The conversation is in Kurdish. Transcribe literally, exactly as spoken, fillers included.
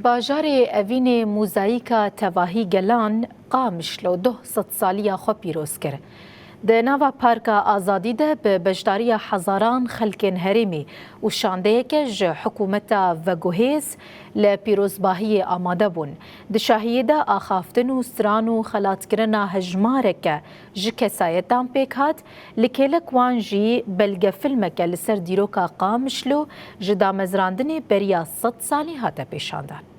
Bajarê Evînê mozayîka tevahî gelan Qamişlo duh sedsaliya xwe pîroz kir. Di nava Parka Azadî de bi beşdariya hezaran xelkên herêmî û şandeyeke ji hikûmeta veguhêz li pîrozbahiyê amade bûn. Di şahiyê de axaftin û stran û xelatkirina hejmareke ji kesayetan pêk hat, li kêlek wan jî belgefilmeke li ser dîroka Qamişlo ji damezrandinê beriya sed salî hate pêşandan.